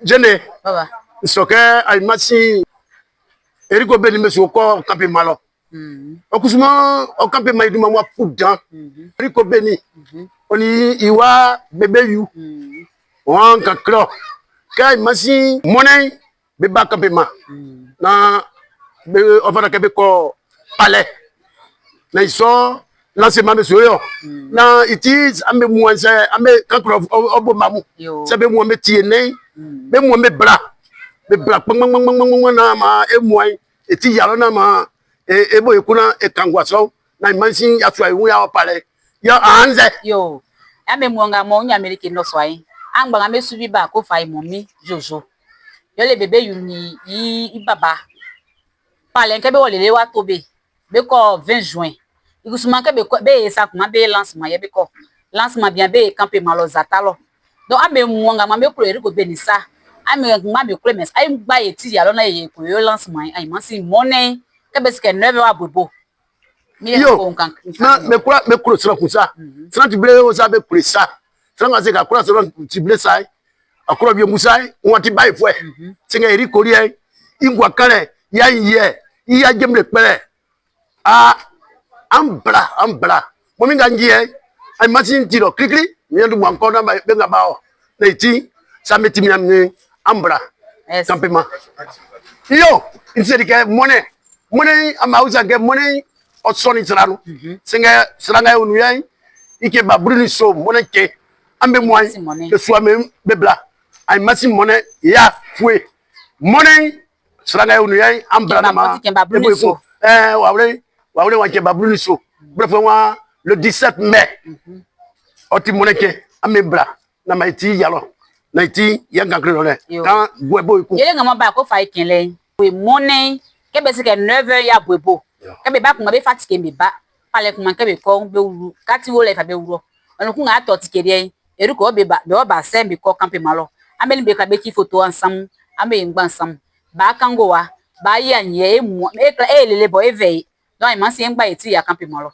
Jene. Baba. Sɔkɛ ayi Eriko bɛ nin bɛ so kɔ campement lɔ. O kusuma o campement yi duma wa fu dan. Eriko bɛ nin. Oni iwa bebe yu. Wɔn ka klɔ. Kɛ ayi masi mɔnɛ bɛ ba campement. Na bɛ ɔfana kɛ bɛ kɔ palais. Na isɔ lancement bɛ so yɔ. Na iti an bɛ muan sɛ an bɛ kankura ɔbɔ mamu. Sɛ bɛ muan bɛ tie nɛ. Bɛ muan bɛ bla. Bɛ bla kpɔnkpɔnkpɔnkpɔnkpɔn na ma e muan eti yalɔ na ma e e bo ekuna e kangwa sɔ na imansi asu ayi ya palais. Ya anze. Yo. Ame muanga mo nya Amerika no so ayi. Angba ame subi ba ko fa mo mi jojo. Yo le bébé yu ni i baba. Palais ke be wole le wa tobe. Be ko 20 juin. Ikusuma ke be ko be sa kuma be lancement ye be ko. Lancement bien be campement lo zatalo. Donc ame muanga ma me klo eriko be ni sa. Ame ma me klo mes ay gba ye ti ya lo na ye ko yo lancement ay man si money ke be se 9 wa bobo. Mi Yo. ko nkan. Na me kura me kuro sira kusa. Sira ti bile o sa be kure sa. Sira ka se ka kura sira ti bile sa. Akura bi musa won ti bai fue. Singa eri kori e ingwa kale ya ye iya jemle pele. Ah an bla an bla. Mo mi ga nji e ay machine ti do klikli mi ndu mo ko na ba be nga ba o. Na iti sa me ti mi am an bla. Yes. Campement. Yo, nseri ke money. Money ama usa ke money ɔsɔni sira no. Sɛngɛ sira ŋa onu yɛ ike ba buru ni so mɔnɛ ke an bɛ Masi mɔn mɔnɛ. ke suwa mɛ bɛ bila ayi masi mɔnɛ ya fue mɔnɛ sira ŋa onu yɛ an bila na ma Kɛnba kɛnba buru ni so. Ɛɛ wawule wawule wa kɛnba buru ni so bref wa le 17 mai ɔti mɔnɛ ke an bɛ bila na ma iti yalɔ na iti yɛ kankiri lɔ dɛ Yo. kan guɛ bo iku. Yele ngama ba ko fa ikenle. We money ke be se ke 9 ya bobo. Ke be ba kuma be fa tike me ba. Pale kuma ke be ko be wuru. Kati wo le fa be wuro. Onu kun a to tike de. Eru ko be ba be ba se be ko campement lo. Ameli be ka be ki photo ensemble. Ame ngba ensemble. Ba kango wa ba ya nye e mu e e lele bo e ve. Donc il man si ngba eti ya campement lo.